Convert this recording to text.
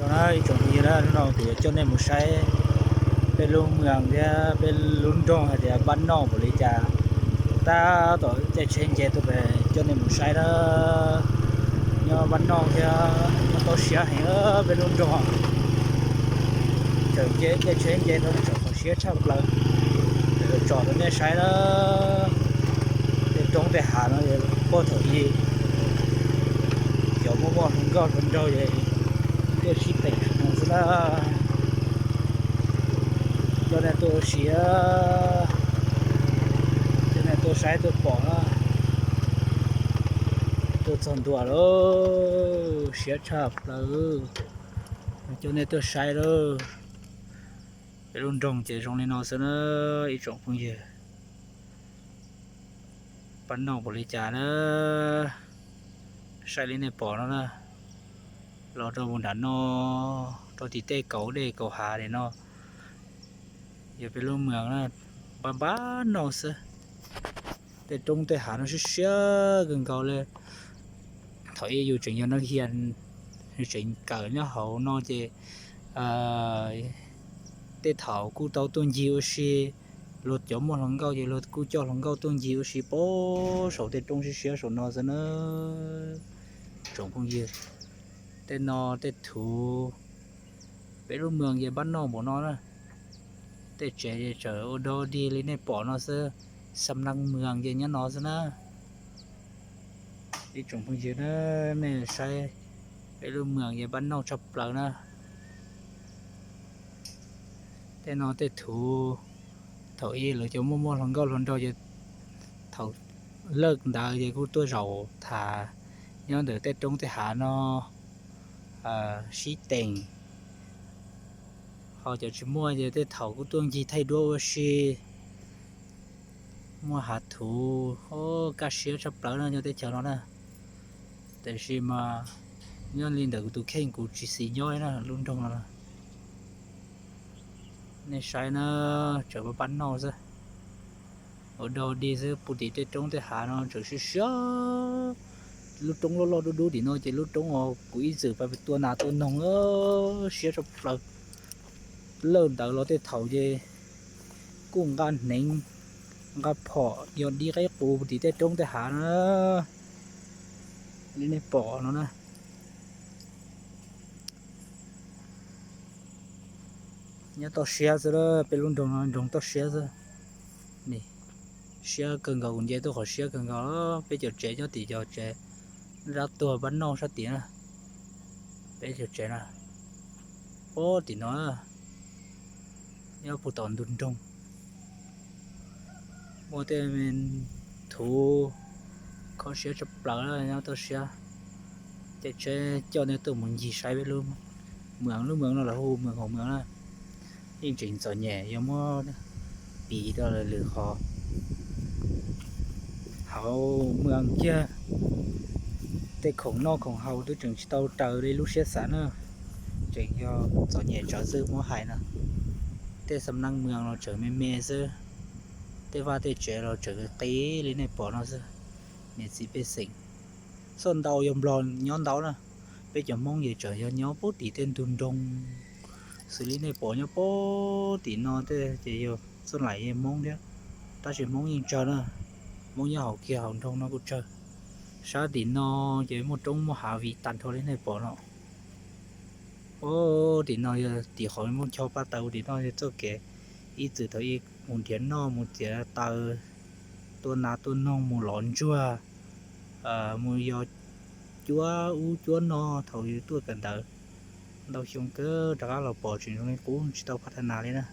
Ib tsoom phooj ywg na, hnub no kuv yuav coj nej mus saib peb lub moos thiab peb lub nroog hais tias npab noj npaum li cas. Tab tom caij tsheb nce tuaj pem coj nej mus saib na. Nyob npab noj thiab nyob toj siab heev peb lub nroog. Tseem caij tsheb nce rau tseem qhov siab tshaj plaws. Tsom rau nej saib na. Tej roob tej hav no puag thaum ub cov muaj muaj hluas nkauj hluas nraug tuaj sib teem no xwb na. Coj nej tuaj ua si, coj nej tuaj saib tuaj pom na. Tuaj txog ntua lawm, siab tshaj plaws. Coj nej tuaj saib lawm. Peb lub nroog ces zoo li no xwb na, ib tsoom phooj ywg. Npab noj npaum li cas na, saib li nej pom no na. Los rau mus nram no, rau tim tej kaum dej kaum hav li no, yog peb lub moos na, npab npab noj xwb. Tej roob tej hav no siab siab kawg nkaus li. Thaum ub yus tseem yog neeg hias, yus tseem kawm nyob hauv no ces tej thaum kuj tau tuaj ncig ua si, luag cov muaj hluas nkauj ces luag kuj coj hluas nkauj tuaj ncig ua si puag saum tej roob siab siab saum no xwb na. Tsoom phooj ywg, tej no tej thuv, peb lub moos ces npab noj npaum no na. Tej tsev ces tseem ua dog dig li nej pom no xwb, xam neej moos ces nyob no xwb na. Ib tsoom phooj ywg na, nej saib peb lub moos ces npab noj tshaj plaws na. Tej no tej thuv, thaum ub lawv cov muaj muaj hluas nkauj hluas nraug ces thaum lawj ntawd ces kuj tuaj zaum tham nyob ntawm tej roob tej hav no sib teem. Ho cov tsis muaj ces tej thaum kuj tuaj ncig thaij duab ua si. Muaj hav thuv, kaj siab tshaj plaws no nyob teb chaws no na. Tiam sis mas nyob li ntawm kuv tus kheej kuv tsis xis nyob na lub nroog no. Nej saib na, tseem npab noj xwb, ua dog dig xwb, puag tim tej roob tej hav no tseem siab siab. Lub roob loj loj dub dub tim no ces lub roob uas kuv ib txwm pais tua nas tua noog siab tshaj plaws. Lawj ntawd los tej thaum ces kuj nqa hneev nqa phom yog dib qaib qus puag tim tej roob tej hav na. Li nej pom no na. Nyob toj siab xwb, peb lub nroog no nroog toj siab xwb. Siab kawg nkaus, kuv nce tuaj qhov siab kawg nkaus. Peb cov tsev nyob tim cov tsev dab tuag npab noj sab tim na. Peb cov tsev na, puag tim no, nyob puag tom ntug nroog. Muaj tej thuv, kho siab tshaj plaws nyob toj siab. Caij tsheb coj nej tuaj mus ncig saib peb lub moos, lub moos no lawv hu moos Hauv Moos na. Yeej tseem txom nyem yuav muab piv rau lwm qhov. Hauv Moos kiag tej khoom noj khoom haus twb tseem tsis tau raws li lub siab xav na. Tseem yog txom nyem tsawv xwb muab hais no. Tej xam neej Moos los tseem me me xwb. Tej vaj tej tsev los tseem qis li nej pom no xwb. Niam txiv pej xeem, txoj ntau yog Nplog nyob ntau na. Peb cov Hmoob ces tseem yog nyob puag tim tej ntug nroog xws li nej pom nyob puag tim no tej ces yog txoj laim Hmoob thiab. Tab sis Hmoob yeej tsawg na, Hmoob nyob hauv kiag hauv nroog no kuj tsawg. Sab tim no ces muaj roob muaj hav viv tag nrho li nej pom no. Puag tim no yog tim qhov muaj cho pa taws, tim no yog txoj kev ib txwm thaum ub mus nrhiav noj mus txiav taws, tua nas tua noog, mus lov ntsuag, mus yos cuab ub cuab no thaum yus tuaj kawm ntawv. Ntau xyoo kawg rov qab los pom tseem zoo li qub, tsis tau pha tha nas li na.